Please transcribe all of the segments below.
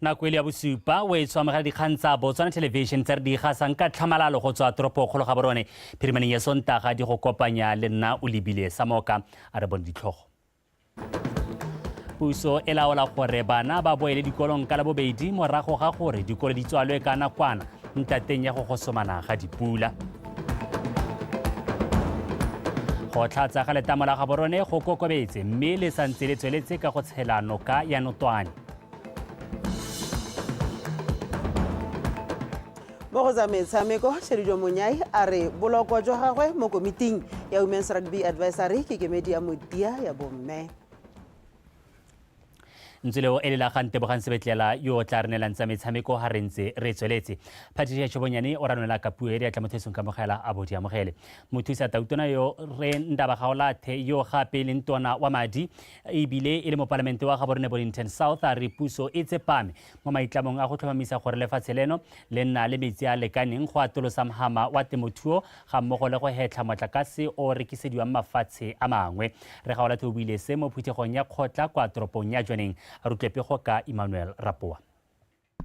Nako e le ya bosupa o e tshwamogela dikgang tsa Botswana Television tse re di gasang ka tlhamalalo go tswa toropokgolo Gaborone phirimaneng ya Sontaga di go kopanya le nna o lebile Samoka. A re bone ditlhogo. Puso e laola gore bana ba boele dikolong ka Labobedi morago ga gore dikolo di tswalwe ka nakwana ntateng ya go gosomana ga dipula. Go tlhatsa ga letamo la Gaborone go kokobetse mme le santse le tsweletse ka go tshela noka ya Notwane. Mo go tsa metshameko, Shedijo Monyai a re boloko jwa gagwe mo komiting ya Women's Rugby Advisory ke kemedi ya motia ya bomme. Ntse leo e lela ga Ntebogang Sebetlela yo o tla re neelang tsa metshameko ga re ntse re tsweletse. Patricia Chobonyane o ranola ka puo e diatla motho esong kamogela a bo di amogele. Mothusa tautona yo re Ndaba Gaolathe yo gape e leng tona wa madi ebile e le mopalamente wa Gaborone Bonnington South a re puso e tsepame mo maitlamong a go tlhomamisa gore lefatshe leno le nna le metsi a lekaneng go atolosa mhama wa temothuo ga mmogo le go hetlha motlakase o rekisediwang mafatshe a mangwe. Re Gaolathe o buile se mo phuthegong ya kgotla kwa toropong ya Jwaneng. A re utlwe pego ka Emmanuel Rapoa.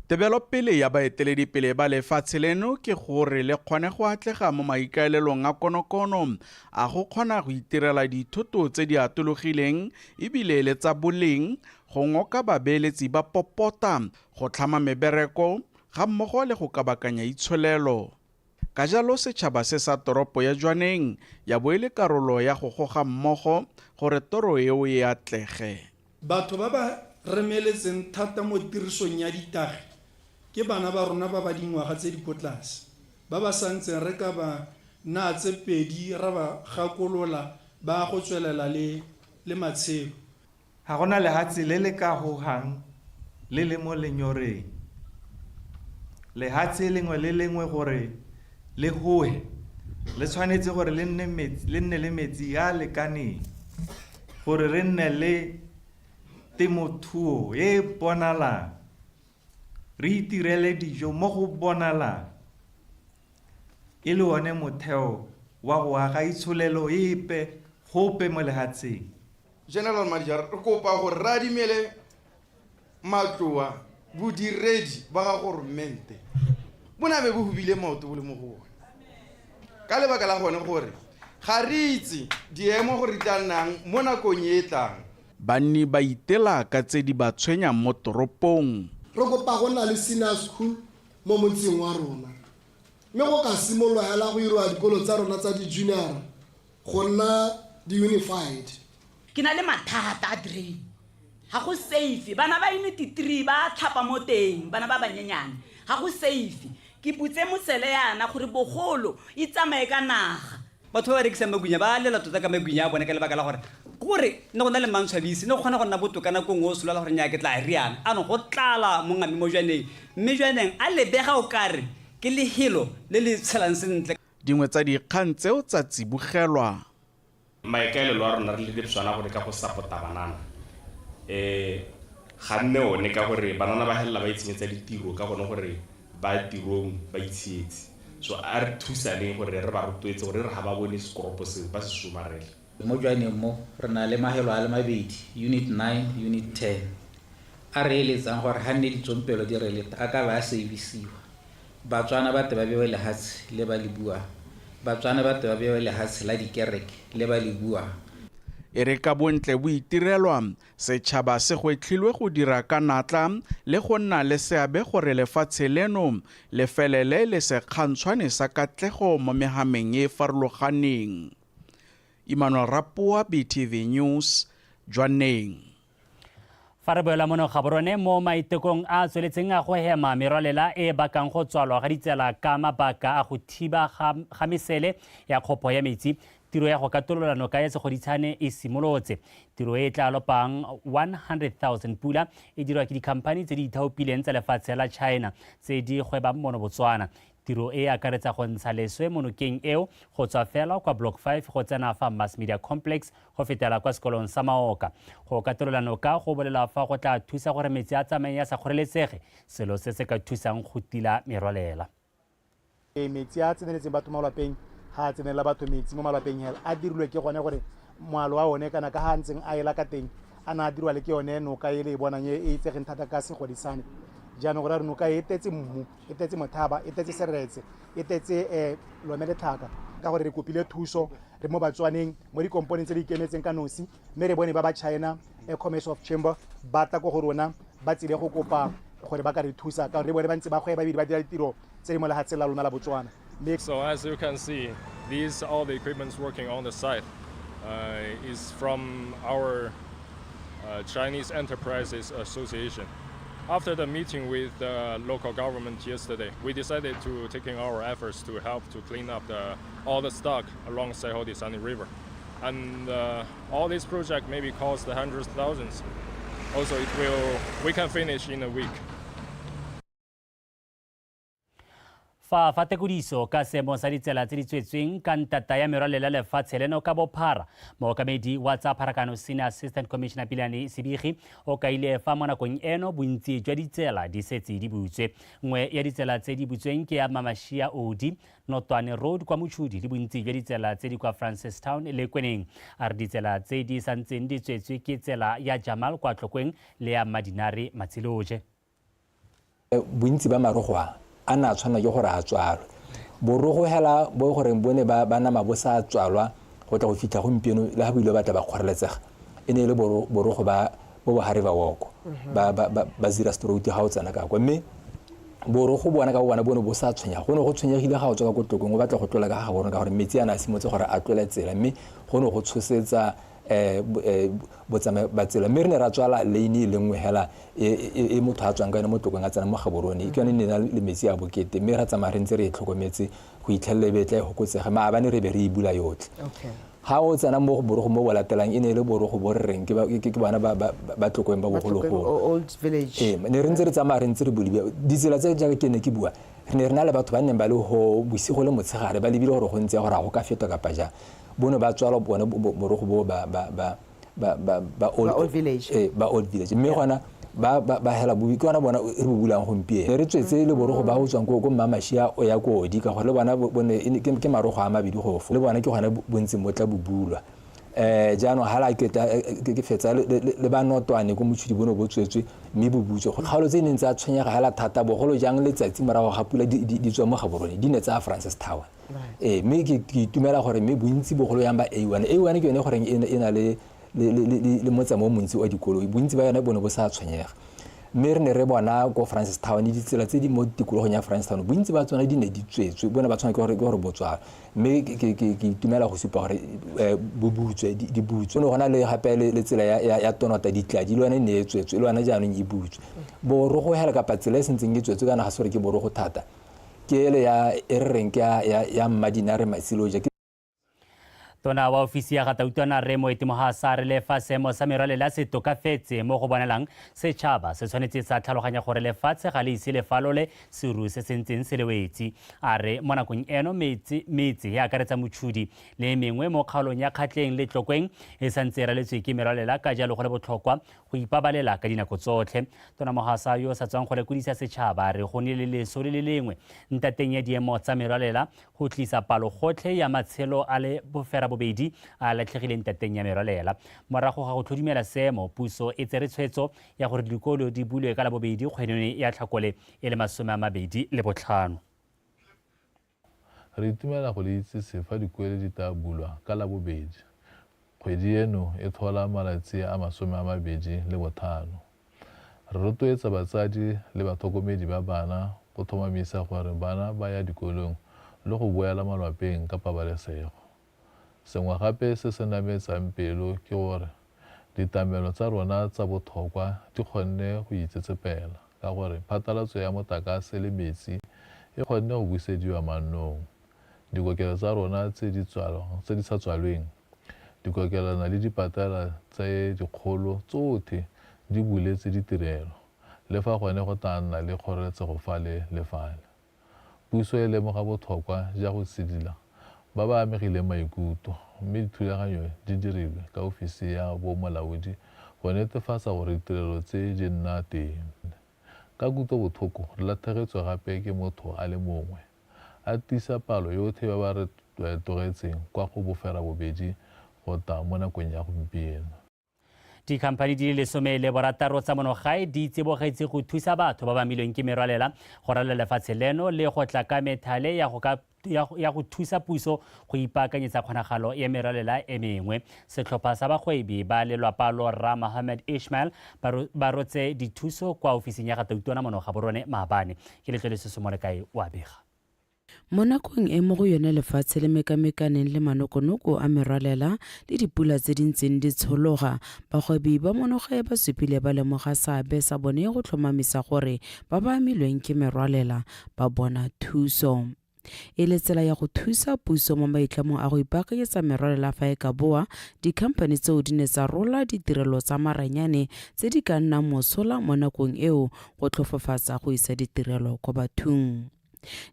Tebelopele ya baeteledipele ba lefatshe leno ke gore le kgone go atlega mo maikaelelong a konokono a go kgona go itirela dithoto tse di atologileng ebile le tsa boleng, go ngoka babeeletsi ba popota, go tlhama mebereko ga mmogo le go kabakanya itsholelo. Ka jalo setšhaba se sa toropo ya Jwaneng ya bo e le karolo ya go goga mmogo gore toro eo e atlege. Batho ba ba remeletseng thata mo tirisong ya ditagi ke bana ba rona ba ba dingwaga tse di ko tlase, ba ba santseng re ka ba naa tse pedi ra ba gakolola ba go tswelela le le matshelo. Ga go na lehatshe le le ka hohang le le mo lenyoreng. Lehatshe lengwe le lengwe gore le hohe, le tshwanetse gore le nne metsi, le nne le metsi a a lekaneng gore re nne le temothuo e e bonalang, re itirele dijo mo go bonalang, e le one motheo wa go aga itsholelo epe gope mo lehatsheng. General Manager, re kopa gore re adimele matloa bodiredi ba ga goromente bo nabe bo hubile maoto bo le mo go bone ka lebaka la gone gore ga re itse diemo gore di tla nnang mo nakong e e tlang. Banni ba itela ka tse di ba tshwenyang mo toropong. Re kopa go nna le senior school mo motseng wa rona mme go ka simololwa hela go iriwa dikolo tsa rona tsa di-junior go nna di-unified. Ke na le mathata a drain, ga go safe, bana ba unit 3 ba tlhapa mo teng, bana ba banyenyane, ga go safe. Ke butse mosele yana gore bogolo e tsamaye ka naga. Batho ba ba rekisang magwinya ba lela tota ka magwinya a bone ka lebaka la gore ke gore ne go na le mantshwabisi, ne go kgona go nna botoka nako nngwe o solola gore nnyaa ke tla riana. Anong go tlala mongame mo jwaneng mme jwaneng a lebega o kare ke lehelo le le tshelang sentle. Dingwe tsa dikgang tseo tsa tsibogelwa. Maikaelelo a rona re le Debswana go leka go sapota banana um ga nne one ka gore banana ba helela ba itshenyetsa ditiro ka gone gore ba tirong ba itshietse. So a re thusaneng gore re ba rotloetse gore e re ga ba bone sekoropo seo ba se somarele. Mo Jwaneng mo, re na le mahelo a le mabedi, Unit 9, Unit 10, a re eletsang gore ga nne ditsompelo di re leta, a ka ba a servisiwa. Batswana ba tle ba bewe lehatshe le ba le buang. Batswana ba tle ba bewe lehatshe la dikereke le ba le buang. E re ka bontle bo itirelwa, setšhaba se gwetlhilwe go dira ka natla le go nna le seabe gore lefatshe leno le felele le sekgantshwane sa katlego mo mehameng e e farologaneng. Emmanuel Rapoa, BTV News, Jwaneng. Fa re boela mono Gaborone mo maitekong a a tsweletseng a go hema merwalela e e bakang go tswalwa ga ditsela ka mabaka a go thiba ga mesele ya kgopho ya metsi, tiro ya go katolola noka ya Segoditshane e simolotse. Tiro e e tla lopang 100,000 pula e dirwa ke dikhamphani tse di ithaopileng tsa lefatshe la China tse di gwebang mono Botswana. Tiro e akaretsa go ntsha leswe mo nokeng eo go tswa fela kwa Block 5 go tsena fa Mass Media Complex go fetela kwa sekolong sa Maoka. Go katolola noka go bolelwa fa go tla thusa gore metsi a tsamaye a sa kgoreletsege, selo se se ka thusang go tila merwalela. Metsi a a tseneletseng batho mo malwapeng ga a tsenelela batho metsi mo malwapeng hela a dirilwe ke gone gore moalo wa one kana ka ga a ntseng a ela ka teng a na a dirwa le ke yone noka e le e bonang e e itsegeng thata ka Segodisane. Jaanong go raya re noka e tletse mmu, e tletse mothaba, e tletse seretse, e tletse um lome letlhaka. Ka gore re kopile thuso re mo Batswaneng, mo dikomponeng tse di ikemetseng ka nosi, mme re bone ba ba China Commerce of Chamber ba tla ko go rona ba tsile go kopa gore ba ka re thusa, ka gore re bone ba ntse ba gweba ebile ba dira ditiro tse di mo lehatsheng la lona la Botswana. So as you can see, these all the equipments working on the site is from our Chinese Enterprises Association. After the meeting with the local government yesterday, we decided to taking our efforts to help to clean up all the stock along Segoditshane River. And all this project maybe cost hundreds of thousands. Also, we can finish in a week. Fa fa tekodiso ka seemo sa ditsela tse di tswetsweng ka ntata ya merwalela lefatshe leno ka bophara, mookamedi wa tsa pharakano Senior Assistant Commissioner Pilane Sebigi o kaile fa mo nakong eno bontsi jwa ditsela di setse di butswe. Nngwe ya ditsela tse di butsweng ke ya Mamashia Odi, Notwane Road kwa Mochudi le bontsi jwa ditsela tse di kwa Francistown le Kweneng. A re ditsela tse di santseng di tswetswe ke tsela ya Jamal kwa Tlokweng le ya Madinare Matsiloje. Bontsi ba marogo a na tshwana ke gore a tswalwe. Borogo hela bo goreng bone ba nama bo sa tswalwa go tla go fitlha gompieno le ha bo ile ba tla ba kgoreletsega. E ne e le borogo ba bo bo Hariva Walk, ba Zira Road ga o tsena ka kwa. Mme borogo bona ka bona bone bo sa tshwenyega. Go ne go tshwenyegile ga o tswa ka ko Tlokweng o batla go tlola ka ga Gaborone ka gore metsi a ne a simotse gore a tlole tsela, mme go ne go tshosetsa botsamai ba tsela. Mme re ne ra tswala lane e le nngwe hela e motho a tswang ka yone mo Tlokweng a tsena mo Gaborone, ke yone e ne na le metsi a bokete, mme ra tsamaya re ntse re e tlhokometse go itlhelela e be e tla e fokotsega. Maabane re be re e bula yotlhe. Ga o tsena mo borogo mo bo latelang e ne e le borogo bo re reng ke bona ba Tlokweng ba bogologolo. Ne re ntse re tsamaya re ntse re bolebile ditsela tse jaaka ke ne ke bua, re ne re na le batho ba nneng ba le go bosigo le motshegare ba lebile gore go ntse gore a go ka fetwa kapa jang. Bone ba tswala bone borogo bo ba Old Village. Ba Old Village. Mme gona ba hela bo ke bona bona re bo bulang gompieno. Re tswetse le borogo ba go tswang ko Mmamashia o ya ko Odi, ka gore le bona bone ke marogo a mabedi go fo. Le bona ke gona bontsi mo tla bo bulwa. Jaanong ha la ke ke fetsa le ba Notwane ko Mochudi bone bo tswetswe mme bo butswe. Kgaolo tse neng tsa tshwenyega hela thata bogolo jang letsatsi morago ga pula di tswa mo Gaborone, di ne tsa Francis Tower. Mme ke itumela gore mme bontsi bogolo yang ba A1. A1 ke yone goreng e na le motsamao o montsi wa dikoloi, bontsi ba yone bone bo sa tshwenyega. Mme re ne re bona ko Francis Town ditsela tse di mo tikologong ya Francis Town bontsi ba tsone di ne di tswetswe, bone ba tshwana ke gore bo tswalwe. Mme ke itumela go supa gore bo butswe, di butswe. Go ne go na le gape le tsela ya Tonota Ditladi, le yone e ne e tswetswe, le yone jaanong e butswe. Borogo hela kapa tsela e sentseng e tswetswe kana ga se gore ke borogo thata, ke ele ya e re reng ke ya Mmadinare Matsiloje. Tona wa ofisi ya Gatautwana Rre Moeti Mohasa re le fa seemo sa merwalela se tokafetse mo go bonalang setšhaba se tshwanetse sa tlhaloganya gore lefatshe ga le ise le falole seru se se ntseng se le wetse. A re mo nakong eno metse e akaretsa Mochudi le mengwe mo kgaolong ya Kgatleng le Tlokweng e santse e raletswe ke merwalela, ka jalo go le botlhokwa go ipabalela ka dinako tsotlhe. Tona Mohasa yo sa tswang go lekodisa setšhaba re go ne le leso le le lengwe ntateng ya diemo tsa merwalela go tlisa palo gotlhe ya matshelo a le 72 a latlhegileng tateng ya merwalela. Morago ga go tlhodumela seemo, puso e tsere tshwetso ya gore dikolo di bulwe ka Labobedi kgweding ya Tlhakole e le 25. Re itumela go le itsise fa dikolo di tla bulwa ka Labobedi. Kgwedi eno e tlhola malatsi a 25. Re rotloetsa batsadi le batlhokomedi ba bana go tlhomamisa gore bana ba ya dikolong le go boela malwapeng ka pabalesego. Sengwe gape se se nametsang pelo ke gore ditlamelo tsa rona tsa botlhokwa di kgonne go itsetsepela ka gore phatlalatso ya motlakase le metsi e kgonne go busediwa mannong. Dikokelo tsa rona tse di sa tswalweng, dikokelwana le dipatela tse dikgolo tsotlhe di buletse ditirelo, le fa gone go tla nna le kgoreletsego fale le fale. Puso e lemoga botlhokwa ja go sedila ba ba amegileng maikutlo, mme dithulaganyo di dirilwe ka ofisi ya bomolaodi go netefatsa gore ditirelo tse di nna teng. Ka kutlobotlhoko re latlhegetswe gape ke motho a le mongwe, a tiisa palo yotlhe ba ba re tlogetseng kwa go 72 go tla mo nakong ya gompieno. Dikhamphani di le 16 tsa monogae di tsibogetse go thusa batho ba ba amilweng ke merwalela go ralala lefatshe leno le go tla ka methale ya go ka ya go thusa puso go ipaakanyetsa kgonagalo ya merwalela e mengwe. Setlhopha sa bagwebi ba lelwapa lo Rra Mohammed Ishmael ba rotse dithuso kwa ofising ya ga Tautona mono Gaborone maabane. Ke Letlole Sesomolekae o a bega. Mo nakong e mo go yone lefatshe le mekamekaneng le manokonoko a merwalela le dipula tse di ntseng di tshologa, bagwebi ba monogae ba supile ba lemoga seabe sa bone go tlhomamisa gore ba ba amilweng ke merwalela ba bona thuso. E le tsela ya go thusa puso mo maitlamong a go ipaakanyetsa merwalela fa e ka boa, dikhamphani tseo di ne tsa rola ditirelo tsa maranyane tse di ka nnang mosola mo nakong eo go tlhofofatsa go isa ditirelo kwa bathung.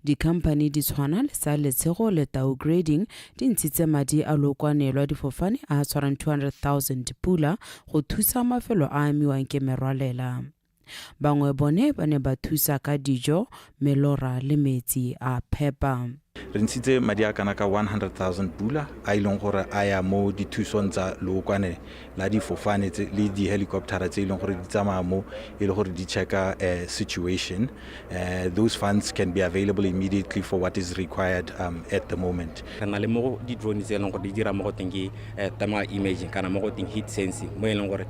Dikhamphani di tshwana le tsa Letshego le Tau Grading di ntshitse madi a lookwane lwa difofane a a tshwarang 200,000 pula go thusa mafelo a a amiwang ke merwalela. Bangwe bone ba ne ba thusa ka dijo, melora le metsi a phepa. Re ntshitse madi a kana ka 100,000 pula a e leng gore a ya mo dithusong tsa lookwane la difofane tse le di-helicoptera tse e leng gore di tsamaya mo e le gore di checka situation. Those funds can be available immediately for what is required at the moment. Re na le mo di-drone tse e leng gore di dira mo go teng ke thermal imaging kana mo go teng heat sensing, mo e leng gore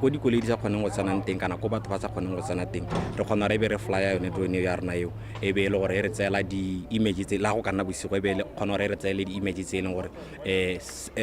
ko dikoloi di sa kgoneng go tsenang teng kana ko batho ba sa kgoneng go tsena teng, re kgona re be re flya yone drone eo ya rona eo, e be e le gore e re tseela di-image tse la go ka nna bosigo, e be e kgona gore e re tseele di-image tse e leng gore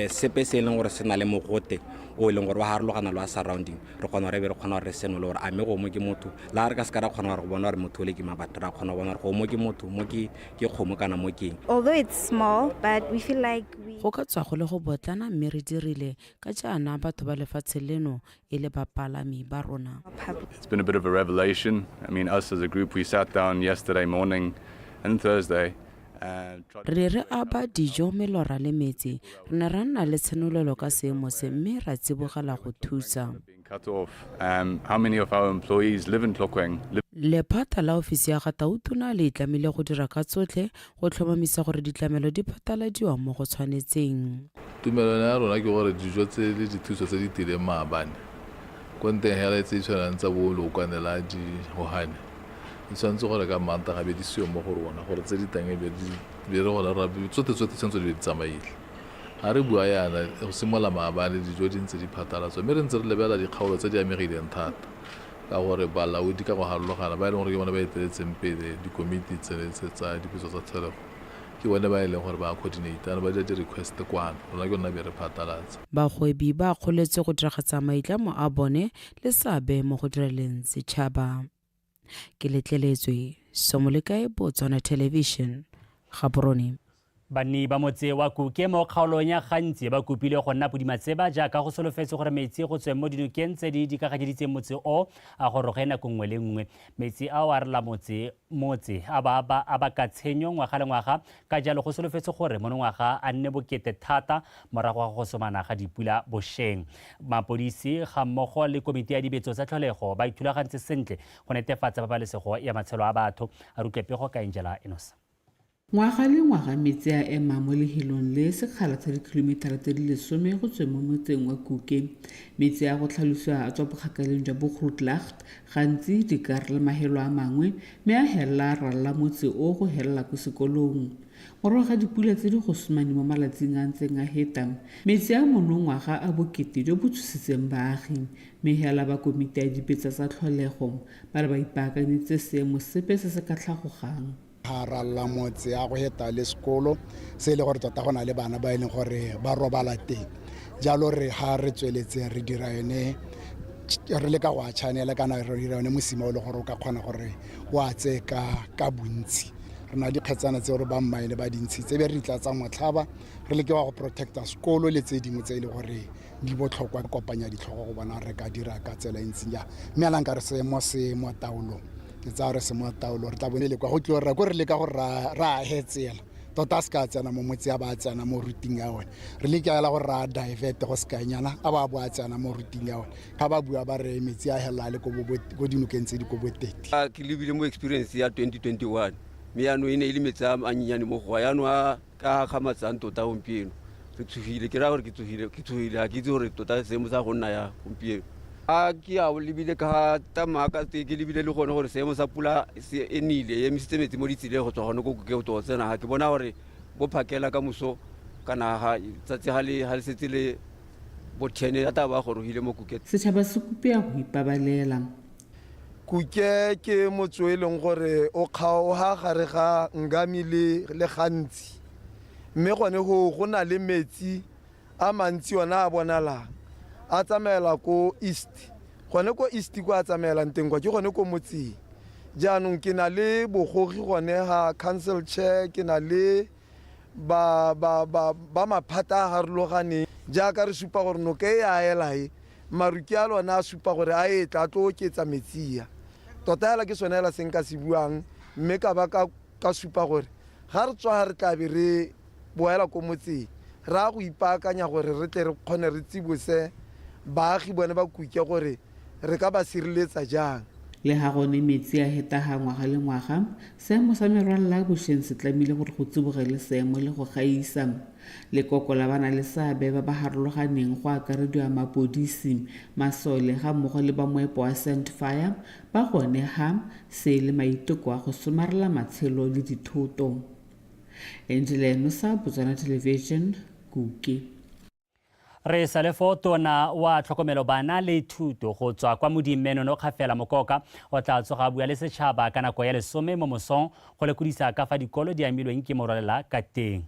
sepe se e leng gore se na le mogote o e leng gore wa harologana le wa surrounding, re kgona gore e be re kgona gore re senole gore a mme go mo ke motho. La re ka se ka ra kgona gore go bona gore motho o le ke mang, but ra kgona go bona gore go mo ke motho, mo ke kgomo kana mo keng. Although it's small, but we feel like we Go ka tswa go le go botlana mme re dirile ka jaana batho ba lefatshe leno e le bapalami ba rona. It's been a bit of a revelation. I mean, us as a group, we sat down yesterday morning and Thursday. Re ne re aba dijo, melora le metsi. Re ne ra nna le tshenolelo ka seemo se mme ra tsibogela go thusa. Cut off. How many of our employees live in Tlokweng? Lephata la ofisi ya ga Tautona le itlamile go dira ka tsotlhe go tlhomamisa gore ditlamelo di phataladiwa mo go tshwanetseng. Tumelano ya rona ke gore dijo tse le dithuso tse di tileng maabane ko nteng hela tse di tshwanang tsa bo lookwane la dihogane di tshwanetse gore ka Mantaga be di seo mo go rona, gore tse di teng e be di be re gona ra tsotlhe tsotlhe tshwanetse di be di tsamaile. Ga re bua yana go simolola maabane dijo di ntse di phathalatswa, mme re ntse re lebelela dikgaolo tse di amegileng thata ka gore balaodi ka go harologana ba e leng gore ke bone ba eteletseng pele dikomiti tse tsa dipitso tsa tlholego, ke bone ba e leng gore ba coordinate ba dira di-request kwano, rona ke rona be re phatlalatsa. Bagwebi ba akgoletswe go diragatsa maitlamo a bone le seabe mo go direleng setšhaba. Ke Letleletswe Somolekae, Botswana Television, Gaborone. Banni ba motse wa Kuke mo kgaolong ya Gantsi ba kopile go nna podimatseba jaaka go solofetse gore metsi go tsweng mo dinokeng tse di dikaganyeditseng motse o a goroge nako nngwe le nngwe. Metsi ao a rela motse motse a ba a baka tshenyo ngwaga le ngwaga, ka jalo go solofetse gore monongwaga a nne bokete thata morago ga go somana ga dipula bosheng. Mapodisi ga mmogo le komiti ya dibetso tsa tlholego ba ithulagantse sentle go netefatsa pabalesego ya matshelo a batho. A re utlwe pego ka Angela Enosa. Ngwaga le ngwaga metsi a ema mo lehelong le sekgala sa dikilometara tse di 10 go tsweng mo motseng wa Kuke. Metsi a go tlhalosiwa a tswa bokgakaleng jwa bo Grootlacht, gantsi dikar le mahelo a mangwe, mme a helela a ralala motse o go helela ko sekolong. Morago ga dipula tse di gosomane mo malatsing a ntseng a heta, metsi a monongwaga a bokete jo bo tshositseng baagi, mme hela ba komiti ya dibetsa tsa tlholego ba re ba ipaakanyeditse seemo sepe se se ka tlhagogang. Ga ralla motse a go heta le sekolo se e le gore tota go na le bana ba e leng gore ba robala teng, jalo re ga re tsweletse re dira yone, re leka go a channela kana re dira yone mosima o le gore o ka kgona gore o a tseye ka bontsi. Re na dikgetsana tse gore ba mmaene ba dintshitse be re di tlatsa motlhaba, re leke wa go protecta sekolo le tse dingwe tse e le gore di botlhokwa, kopanya ditlhogo go bona re ka dira ka tsela e ntseng jang. Mme a nka re seemo se mo taolong, ke tsaya re se mo taolong, re tla bone le kwa go tliwa re ko re leka gore ra hetsela tota a se ka tsena mo motse, a ba a tsena mo routing ya one, re leka fela gore ra divert go sekaenyana a ba bo a tsena mo routing ya one. Ga ba bua ba re metsi a helela le ko dinokeng tse di ko boteti. Ke lebile mo experience ya 2021, mme yaanong e ne e le metsi a manyenyane mo goa, yaanong a ka gakgamatsang tota gompieno. Re tshogile, ke raya gore ke tsogile, ke tshogile, ga ke itse gore tota seemo sa go nna ya gompieno. A ke a lebile ka tsamaya ka tse, ke lebile le gone gore seemo sa pula se e nile, e emisitse metsi mo ditseleng go tswa gone ko ke go tswa tsena. Ga ke bona gore bo phakela ka moso kana ga tsatsi ga le ga le setse le bo 10 ya taba gorogile mo Kuke. Setšhaba se kopia go ipabalela. Kuke ke motse o e leng gore o kgaoga gare ga Ngami le le Gantsi, mme gone go go na le metsi a mantsi ona a bonalang a tsamaela ko east. Gone ko east ko a tsamaelang teng kwa ke gone ko motseng. Jaanong ke na le bogogi gone ga council chair, ke na le ba ba ba ba maphata a harologaneng. Jaaka re supa gore noka e a ela e, maruki a lona a supa gore a etla a tlo oketsa metsi a. Tota hela ke sone hela se nka se buang, mme ka ba ka ka supa gore ga re tswa ga re tla be re boela ko motseng, re a go ipaakanya gore re tle re kgone re tsibose baagi bone ba Kuke gore re ka ba sireletsa jang. Le ga gone metsi a hetaga ngwaga le ngwaga, seemo sa merwalela bošeng se tlamile gore go tsibogele seemo le go gaisa. Lekoko la ba na le seabe ba ba harologaneng go akarediwa mapodisi, masole ga mmogo le ba moepo wa Sandfire ba gone ha se le maiteko a go somarela matshelo le dithoto. Angela Enosa, Botswana Television, Kuke. Re sale fo tona wa tlhokomelo bana le thuto go tswa kwa moding Menono Kgafela Mokoka o tla tsoga a bua le setšhaba ka nako ya 10 mo mosong go lekodisa ka fa dikolo di amilweng ke morwalela ka teng.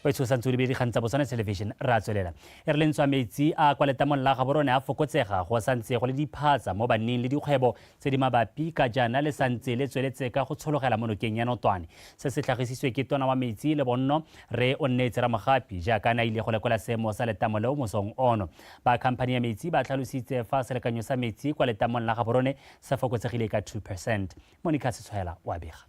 O tshosa ntse o lebile dikgang tsa Botswana Television, re a tswelela. E re lentswa metsi a kwa letamong la Gaborone a fokotsega, go santse go le diphatsa mo banning le dikgwebo tse di mabapi ka jaana le santse le tsweletse ka go tshologela mo nokeng ya Notwane. Se se tlhagisitswe ke tona wa metsi le bonno re o nnetse Ramogapi jaaka a ne a ile go lekola seemo sa letamo leo mosong ono. Ba khamphani ya metsi ba tlhalositse fa selekanyo sa metsi kwa letamong la Gaborone se fokotsegile ka 2%. Monica Setshwaela o a bega.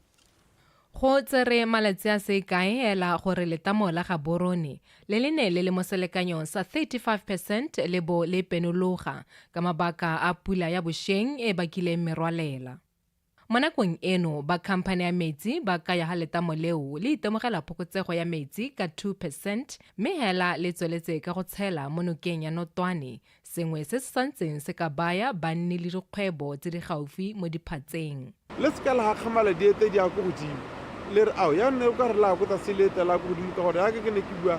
Go tsere malatsi a se kae hela gore letamo la Gaborone le le ne le le mo selekanyong sa 35% le bo le penologa ka mabaka a pula ya bošeng e bakileng merwalela. Mo nakong eno ba khamphane ya metsi ba kaya ha letamo leo le itemogela phokotsego ya metsi ka 2% mme hela le tsweletse ka go tshela mo nokeng ya Notwane, sengwe se se santseng se ka baya banni le dikgwebo tse di gaufi mo diphatseng. Le seka la gakgamala diete di ya ko godimo, le re ao ya nne o ka re la ko tlase leete la ko godimo, ka gore yaka ke ne ke bua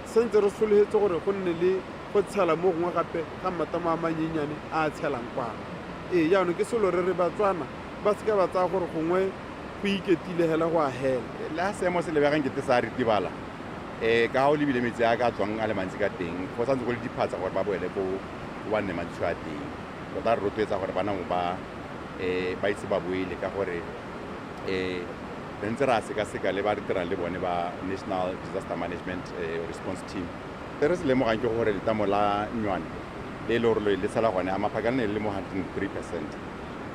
sentse re sologetse gore go nne le go tshela mo gongwe gape ga matamo a manyenyane a a tshelang kwano. Ee, jaanong ke selo re re Batswana ba seka ba tsaya gore gongwe go iketile hela go a hela. Le ha seemo se lebegang kete sa ritibala, ka ha o lebile metsi a ka tswang a le mantsi ka teng, go santse go le diphatsa gore ba boele ko ba nne mantsi a teng. Tota re rotloetsa gore ba namo ba ba itse ba boele, ka gore re ntse ra sekaseka le ba re dirang le bone ba National Disaster Management Response Team. Se re se lemogang ke gore letamo la Nnywane le e le gore le sala gone a maphaka le ne le le mo 103%,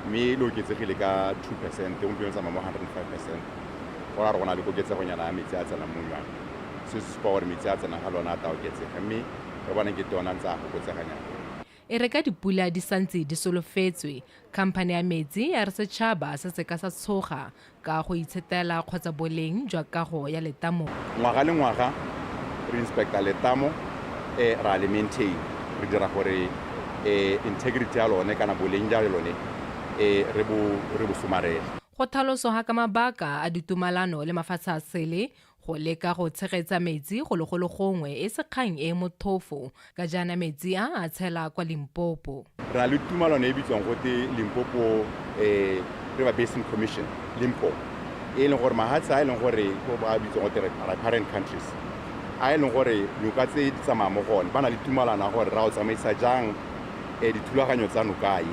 mme le oketsegile ka 2%, gompieno tsamaya mo 105%. Go raya gore go na le koketsegonyana ya metsi a tsenang mo Nnywane. Se se supa gore metsi a tsenang ga lona a tla oketsega, mme re bona ke tona ntse a fokotseganyana. E re ka dipula di santse di solofetswe, khamphane ya metsi ya re setšhaba se se ka sa tshoga ka go itshetela kgotsa boleng jwa kago ya letamo. Ngwaga le ngwaga re inspecta letamo, ra le maintain, re dira gore integrity ya lone kana boleng jwa lone re bo somarele. Go tlhaloswa ka mabaka a ditumalano le mafatshe a sele go leka go tshegetsa metsi go legolo gongwe e se kgang e mothofo ka jaana metsi a a tshela kwa Limpopo. Re na le tumalano e bitswang gote Limpopo River Basin Commission, Limpopo, e leng gore mahatshe a e leng gore ko ba bitswang gote riparian countries, a e leng gore noka tse di tsamaya mo go one, ba na le tumalano ya gore ra o tsamaisa jang dithulaganyo tsa noka e,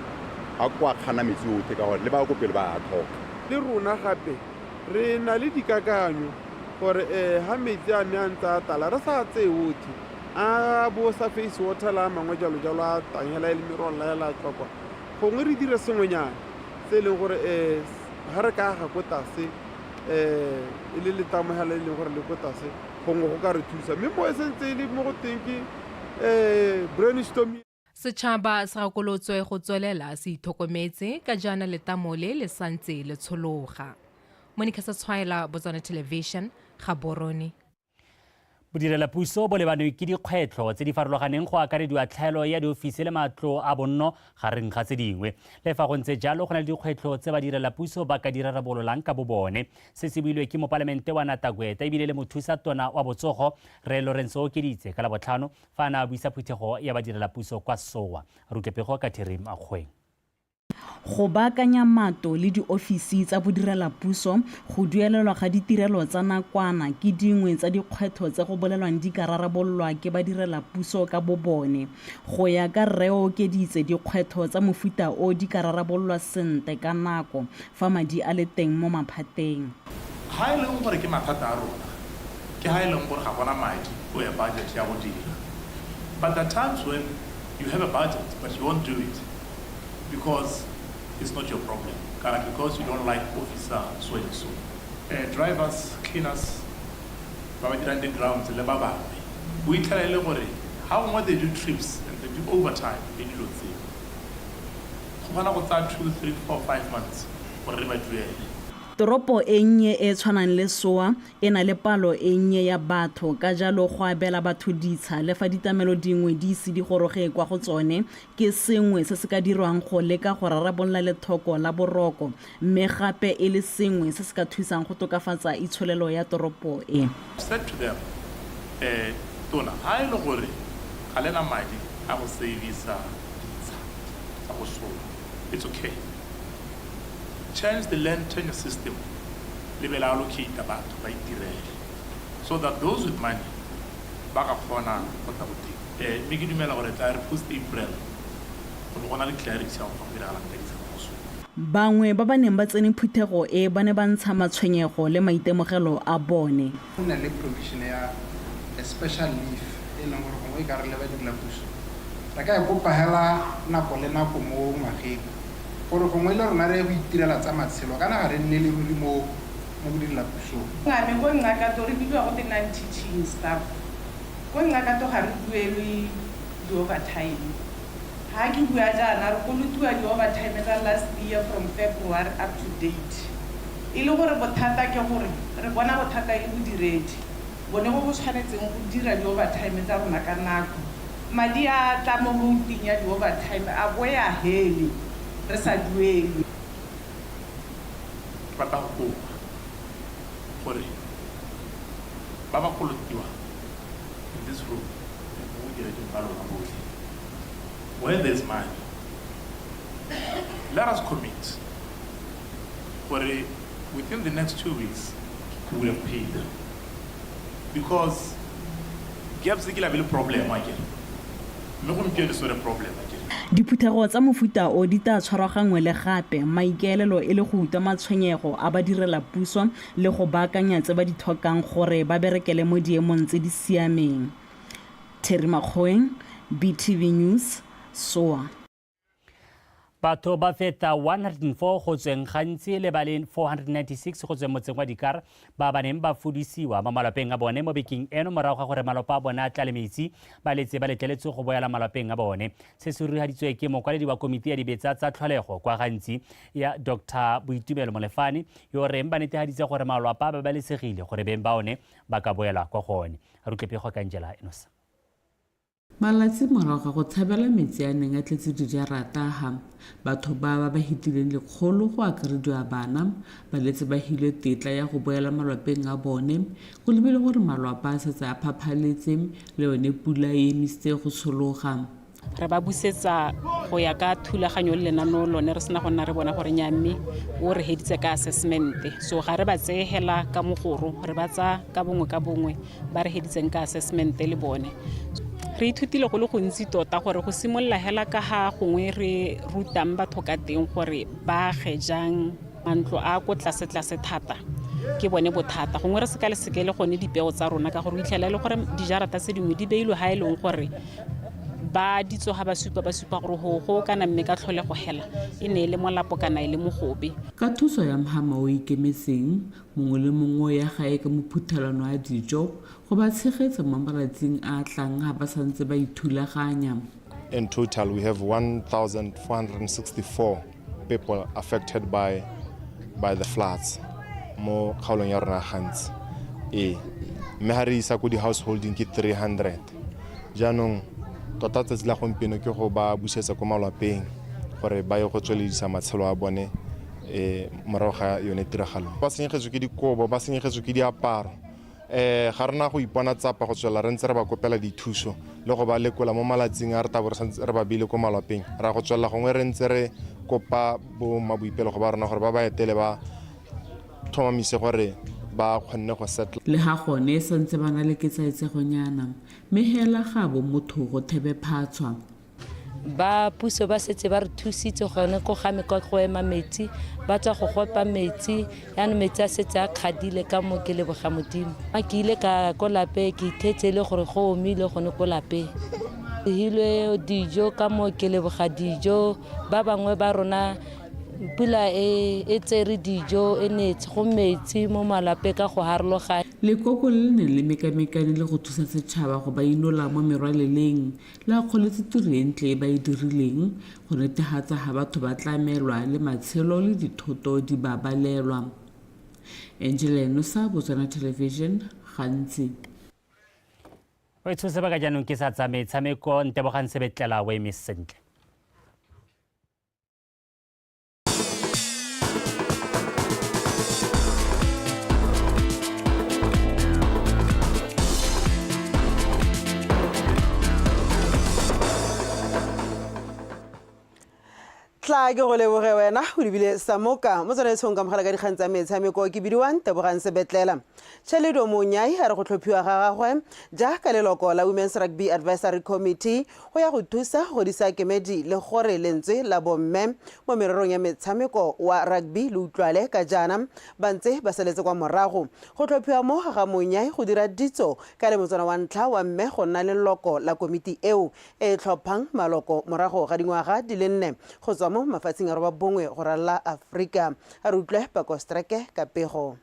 ga kwa kgana metsi otlhe ka gore le ba ko pele ba a tlhoka. Le rona gape re na le dikakanyo gore ha metsi a ne a ntse a tala re sa tseye otlhe, a bo sa face water la mangwe jalo jalo a tangela e le merwalela ya la tswa kwa, gongwe re dire sengwenyana se e leng gore ha re ka aga ko tlase e le letamogela e leng gore le ko tlase, gongwe go ka re thusa. Mme mo e sentse e le mo go teng ke brainstorming. Setšhaba se gakolotswe go tswelela se ithokometse ka jaana letamo le le santse le tshologa. Monica Setshwaela, Botswana Television, Gaborone. Bodirelapuso bo lebanwe ke dikgwetlho tse di farologaneng go akarediwa tlhaelo ya diofisi le matlo a bonno gareng ga tse dingwe. Le fa go ntse jalo, go na le dikgwetlho tse badirelapuso ba ka di rarabololang ka bobone. Se se builwe ke mopalamente wa Natakweta ebile le mothusa tona wa botsogo Rre Lawrence Ookeditse ka Labotlhano fa a ne a buisa phuthego ya badirelapuso kwa Sowa. Re utlwe pego ka Terry Makgoeng. Go baakanya matlo le diofisi tsa bodirelapuso, go duelelwa ga ditirelo tsa nakwana ke dingwe tsa dikgwetlho tse go bolelwang di ka rarabololwa ke badirelapuso ka bobone. Go ya ka Rre Ookeditse, dikgwetlho tsa mofuta o di ka rarabololwa sentle ka nako fa madi a le teng mo maphateng. Ha e leng gore ke mathata a rona, ke ha e leng gore ga gona madi or a budget ya go dira. But there are times when you have a budget but you won't do it. Because it's not your problem kana because you don't like officer so and so. Drivers, cleaners, ba ba dirang di-grounds le ba bangwe, o itlhela e le gore ga gongwe they do trips and they do overtime le dilo tseo. Go kgona go tsaya 2, 3, 4, 5 months gore re ba duele. Toropo e nnye e e tshwanang le Sowa e na le palo e nnye ya batho, ka jalo go abela batho ditsha le fa ditlamelo dingwe di ise di goroge kwa go tsone ke sengwe se se ka dirwang go leka go rarabolola lethoko la boroko mme gape e le sengwe se se ka thusang go tokafatsa itsholelo ya toropo e. Said to them, Eh, Tona, ha e le gore ga le na madi a go servisa ditsha tsa go sola, it's okay. Change the land tenure system le be le allocate batho ba itirele so that those with money ba ka kgona go tla go teng. Mme ke dumela gore e tla re post April go bo go na le clarity ya gore go diragalang ka ditsha tsa go sola. Bangwe ba ba neng ba tsene phuthego e ba ne ba ntsha matshwenyego le maitemogelo a bone. Go na le provision ya a special leave e leng gore gongwe e ka re le badirelapuso re ka e kopa hela nako le nako mo ngwageng gore gongwe le rona re ye go itirela tsa matshelo kana ga re nnele ruri mo mo bodirelapusong. Ngame ko Nqakato re bidiwa gote non-teaching staff. Ko Nqakato ga re duelwe di-overtime. Ha ke bua jaana re kolotiwa di-overtime tsa last year from February up to date. E le gore bothata ke gore re bona bothata e le bodiredi, bone bo bo tshwanetseng go dira di-overtime tsa rona ka nako. Madi a tla mo voting ya di-overtime a boya hele re sa duelwe. Ke batla go kopa gore ba ba kolotiwang in this room mo bodireding ba lona botlhe, where there is money, let us commit gore within the next 2 weeks we will have paid them, because gaps ke la be le problem akere, mme gompieno e sore problem akere. Diphuthego tsa mofuta o di tla tshwarwa gangwe le gape, maikaelelo e le go utlwa matshwenyego a badirelapuso le go baakanya tse ba di tlhokang gore ba berekele mo diemong tse di siameng. Terry Makgoeng, BTV News, Sowa. Batho ba feta 104 go tsweng gantsi le ba le 496 go tsweng motseng wa Dikar ba ba neng ba fudisiwa mo malapeng a bone mo bekeng eno morago ga gore malapa a bone a tlale metsi, ba letse ba letleletswe go boela malapeng a bone. Se se rurihaditswe ke mokwaledi wa komiti ya dibetsa tsa tlholego kwa Gantsi ya Doctor Boitumelo Molefane, yo reng ba netehaditse gore malapa a babalesegile gore beng ba one ba ka boela kwa go one. Re utlwe pego ka Angela Enosa. Malatsi morago ga go tshabela metsi a neng a tletse dijarata ha batho ba ba ba hitileng lekgolo go akarediwa bana ba letse ba hilwe tetla ya go boela malwapeng a bone, go lebile gore malwapa a setse a phaphaletse le yone pula e emisitse go tshologa. Re ba busetsa go ya ka thulaganyo le lenaneo lone, re sena go nna re bona gore nya mme o re heditse ka assessment. So ga re ba tseye hela ka mogoro, re ba tsaya ka bongwe ka bongwe ba re heditseng ka assessment le bone. Re ithutile go le gontsi tota gore go simolola hela ka ga gongwe re rutang batho ka teng gore ba age jang mantlo a ko tlase tlase thata, ke bone bothata. Gongwe re seka le seke le gone dipeo tsa rona, ka gore o itlhela e le gore dijarata tse dingwe di beilwe ga e leng gore ba ditso ga ba supa, ba supa gore go go kana mme ka tlholego hela e ne e le molapo kana e le mogobe. Ka thuso ya mhama o ikemetseng, mongwe le mongwe ya gae ka mophuthelwano a dijo go ba tshegetsa mo malatsing a a tlang ha ba santse ba ithulaganya. In total, we have 1,464 people affected by, by the floods mo kgaolong ya rona gantsi ee mme ga re isa ko di-householding ke 300 jaanong tota tsatsi la gompieno ke go ba busetsa ko malwapeng gore ba ye go tsweledisa matshelo a bone um morago ga yone tiragalo ba senyegetswe ke dikobo ba senyegetswe ke diaparo um ga rena go ipona tsapa go tswelela re ntse re ba kopela dithuso le go ba lekola mo malatsing a re tabo re ba beile ko malwapeng ra go tswelela gongwe re ntse re kopa bo mmaboipelego ba rona gore ba ba etele ba tlhomamise gore ba kgonne go settle. Le ga gone santse ba na le ketsaetsegonyana, mme hela ga bo motho go thebe phatshwa. Ba puso ba setse ba re thusitse gone ko ga me kwa go ema metsi, ba tswa go gopa metsi, yaanong metsi a setse a kgadile ka mo, ke leboga Modimo. Ke ile ka ko lapeng ke ithetse e le gore go omile gone ko lapeng. Hilwe dijo ka mo, ke leboga dijo. Ba bangwe ba rona pula e e tsere dijo e netse go metsi mo malapeng ka go harologanya. Lekoko le le neng le mekamekane le go thusa setšhaba go ba inola mo merwaleleng le akgoletse tiro e ntle e ba e dirileng go netehatsa ha batho ba tlamelwa le matshelo le dithoto di babalelwa. Angela Enosa, Botswana Television, Gantsi. O e tshose baka jaanong ke sa tsa metshameko Ntebogang Sebetlela o eme sentle. Tla ke go leboge wena o lebile samoka mo tsone tshong kamogela ka dikgang tsa metshameko. Ke bidiwang Tebogang Sebetlela. Chelido Monyai a re go tlhophiwa ga gagwe jaaka leloko la Women's Rugby Advisory Committee go ya go thusa go godisa kemedi le gore lentswe la bomme mo mererong ya metshameko wa rugby le utlwale ka jaana ba ntse ba saletse kwa morago. Go tlhophiwa mo ga Monyai go dira ditso ka le Motswana wa ntlha wa mme go nna leloko la komiti eo e e tlhophang maloko morago ga dingwaga di le nne go tswa mo mafatsheng a 9 go ralala Aforika. A re utlwe Pako Streke ka pego.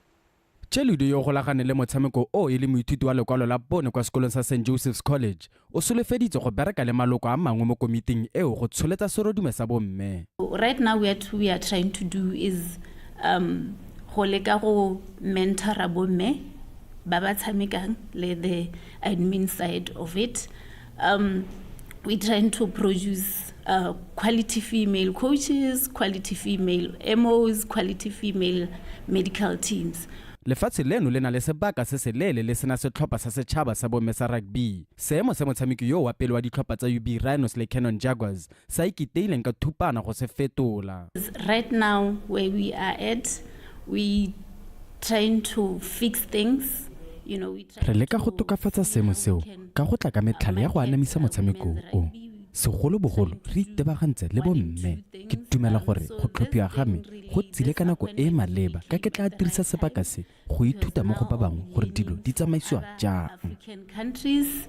Cheludo yo o golaganeng le motshameko o e le moithuti wa lekwalo la bone kwa sekolong sa St Joseph's College, o solofeditse go bereka le maloko a mangwe mo komiting eo go tsholetsa serodumo sa bomme. Right now what we are trying to do is go leka go mentora bomme ba ba tshamekang le the admin side of it. We're trying to produce quality female coaches, quality female MOs, quality female medical teams. Lefatshe leno le na le sebaka se seleele le sena setlhopha sa setšhaba sa bomme sa rugby. Seemo se motshameki yo wa pele wa ditlhopha tsa UB Rhinos le Canon Jaguars sa ikiteileng ka thupana go se fetola. Right now where we are at, we trying to fix things. Re leka go tokafatsa seemo seo ka go tla ka metlhale ya go anamisa motshameko o. Segolobogolo re itebagantse le bomme. Ke dumela gore go tlhophiwa ga me go tsile ka nako e e maleba ka ke tla dirisa sebaka se go ithuta mo go ba bangwe gore dilo di tsamaisiwa jang. African countries,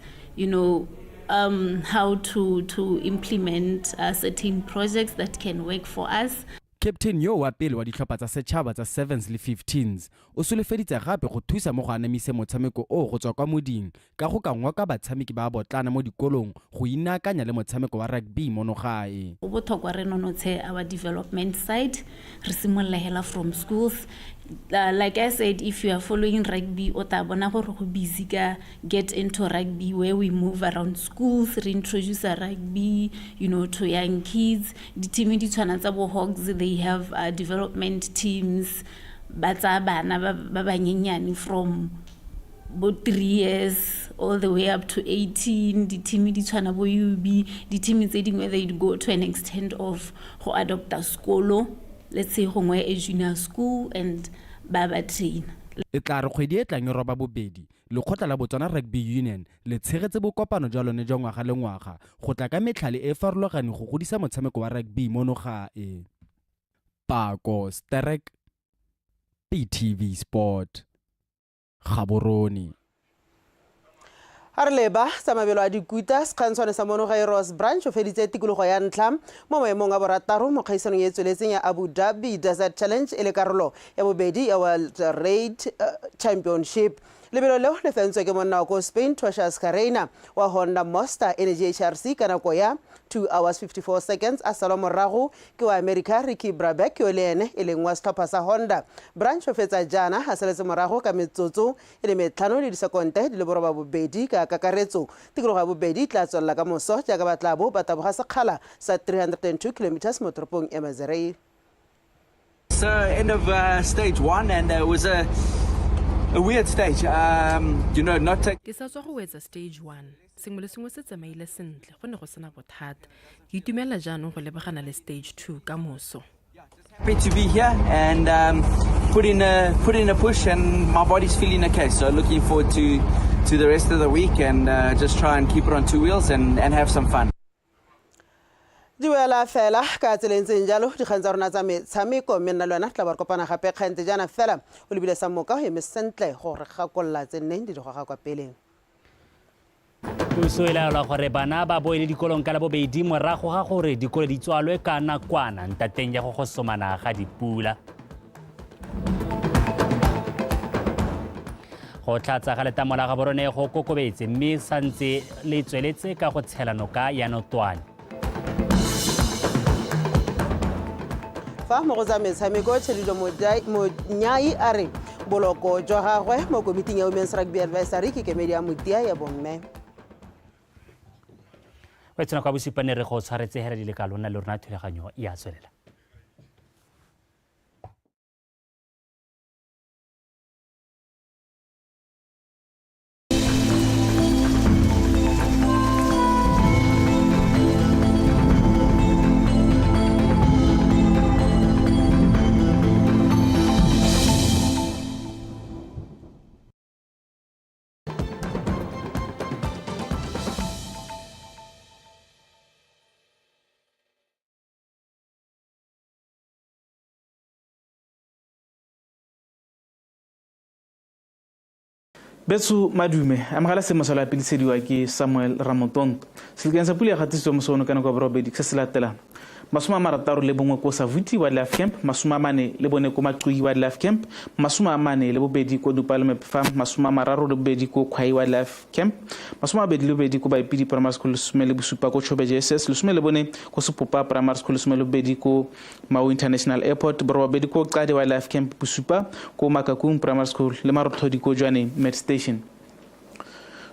how to implement certain projects that can work for us. Captain yo wa pele wa ditlhopha tsa setšhaba tsa 7s le 15s o solofeditse gape go thusa mo go anamise motshameko o go tswa kwa moding ka go ka ngoka batshameki ba botlana mo dikolong go inaakanya le motshameko wa rugby mono gae. Go botlhokwa re nonotshe our development side, re simolola hela from schools. Like I said, if you are following rugby, o tla bona gore go busy ka get into rugby where we move around schools, re introduce rugby to young kids. Di-team di tshwana tsa bo Hawks, they have development teams, ba tsaya bana ba banyenyane from bo 3 years all the way up to 18. Di-team di tshwana bo UB, di-team tse dingwe they go to an extent of go adopta sekolo, let's say gongwe a junior school, and ba ba train. E tla re kgwedi e tlang e roba bobedi, lekgotla la Botswana Rugby Union le tshegetse bokopano jwa lone jwa ngwaga le ngwaga go tla ka metlhale e e farologaneng go godisa motshameko wa rugby mono gae. Pako Sterek, BTV Sport, Gaborone. A re leba tsa mabelo a dikuta, sekgantshwane sa mono gae Ross Branch o feditse tikologo ya ntlha mo maemong a borataro mo kgaisanong e e tsweletseng ya Abu Dhabi Desert Challenge e le karolo ya bobedi ya World Raid Championship. Lebelo leo le fentswe ke monna wa ko Spain Toshas Carreina wa Honda Monster Energy HRC ka nako ya 2 hours 54 seconds, a salwa morago ke wa America Ricky Brabeck yo le ene e leng wa setlhopha sa Honda. Branch o fetsa jaana a saletse morago ka metsotso e le metlhano le disekonte di le borobabobedi ka kakaretso. Tikologo ya bobedi e tla tswelela ka moso jaaka ba tla bo ba taboga sekgala sa 302 kilometres mo toropong ya Mazereil. So end of stage one, and it was a weird stage. Not take. Ke sa tswa go wetsa stage one. Sengwe le sengwe se tsamaile sentle, go ne go sena bothata. Ke itumelela jaanong go lebagana le stage two ka moso. Happy to be here and put in a push, and my body's feeling okay. So looking forward to the rest of the week and just try and keep it on two wheels and have some fun. Di wela fela ka tsela e ntseng jalo dikgang tsa rona tsa metshameko, mme nna le wena tla ba re kopana gape kgante jaana fela o lebile sa moka o eme sentle gore gakolola tse nneng di di goga kwa pele. Puso e laelwa gore bana ba boele dikolong ka Labobedi morago ga gore dikolo di tswalwe ka nakwana ntateng ya go gosomana ga dipula. Go tlatsa ga letamo la Gaborone go kokobetse, mme santse le tsweletse ka go tshela noka ya Notwane. Fa mo go tsa metshameko, Tshedido Monyai a re boloko jwa gagwe mo komiting ya Women's Rugby Advisory ke kemedi ya motia ya bomme. O e tshwana kwa bosupane re go tshwaretse hela di le ka lona le rona thulaganyo ya tswelela. Betso madume, amogela seemo sa loapi ke Samuel Ramotonto. Selekeng sa pula ya gatisitswe moso ono ka nako ya borobedi se se latelang: 61 ko Savuti Wildlife Camp, 44 ko Maqui Wildlife Camp, 42 ko Nupalome Farm, 32 ko Khwai Wildlife Camp, 22 ko Baipidi Primary School, 17 ko Chobe JSS, 14 ko Sepopa Primary School, 12 ko Mau International Airport, 8 ko Qade Wildlife Camp, 7 ko Makakung Primary School le marothodi ko Jwaneng Med Station.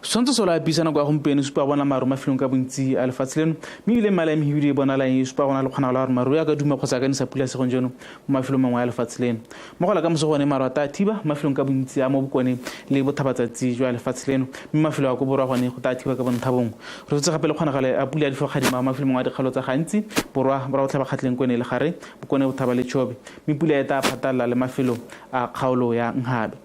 Setshwantsho se la pisa nako ya gompieno supa bona maru mafelong ka bontsi a lefatshe leno, mme ebile mmala ya mehibidu e bonalang e supa gona le kgonagalo ya gore maru ya ka duma kgotsa a ka nisa pula segong jeno mo mafelong mangwe a lefatshe leno. Mo go la ka moso gone maru a tla thiba mafelong ka bontsi a mo bokone le bothabatsatsi jwa lefatshe leno, mme mafelo a ko borwa gone go tla thiba ka bontha bongwe. Re tshotse gape le kgonagalo ya pula ya difokgadima mo mafelong mangwe a dikgaolo tsa gantsi borwa, borwa botlhaba, kgatleng kone le gare, bokone bothaba le Chobe, mme pula e tla phatlalela le mafelo a kgaolo ya Nhabe.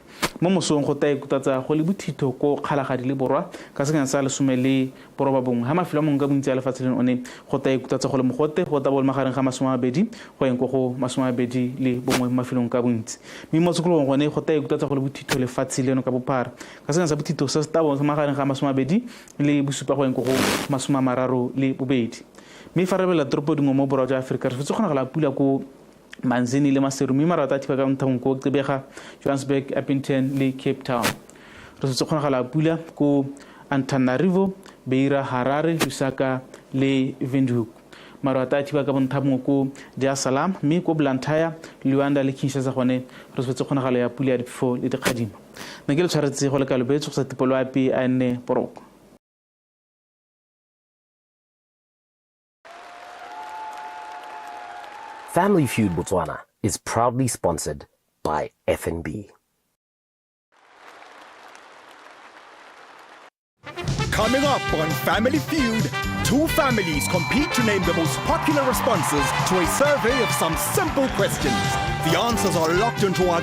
Mo mosong go tla ikutatsa go le bothitho ko Kgalagadi le borwa ka sekanya sa 19 ga mafelo a mangwe ka bontsi a lefatshe leno one go tla ikutatsa go le mogote, go tla bo le magareng ga 20 go yeng ko go 21 mo mafelong ka bontsi. Mme mo tshokologong gone go tla ikutatsa go le bothitho lefatshe leno ka bophara ka sekanya sa bothitho se se tla bo magareng ga 27 go yeng ko go 32. Mme fa re belela toropo dingwe mo borwa jwa Aforika, re fetse kgonagala pula ko Manzini le Maseru, mme marata a thiba ka nthong ko Gqeberha, Johannesburg, Upington le Cape Town. Re setse kgonagala pula ko Antananarivo, Beira, Harare, Lusaka le Windhoek. Maru a tla thiba ka bontha bongwe ko Dar es Salaam, mme ko Blantyre, Luanda le Kinshasa gone re setse kgonagalo ya pula ya diphefo le dikgadima. Nna ke le tshwaretse go le kalobetso go sa tipo loapi a nne boroko. Family Feud Botswana is proudly sponsored by FNB. Coming up on Family Feud, two families compete to name the most popular responses to a survey of some simple questions. The answers are locked into our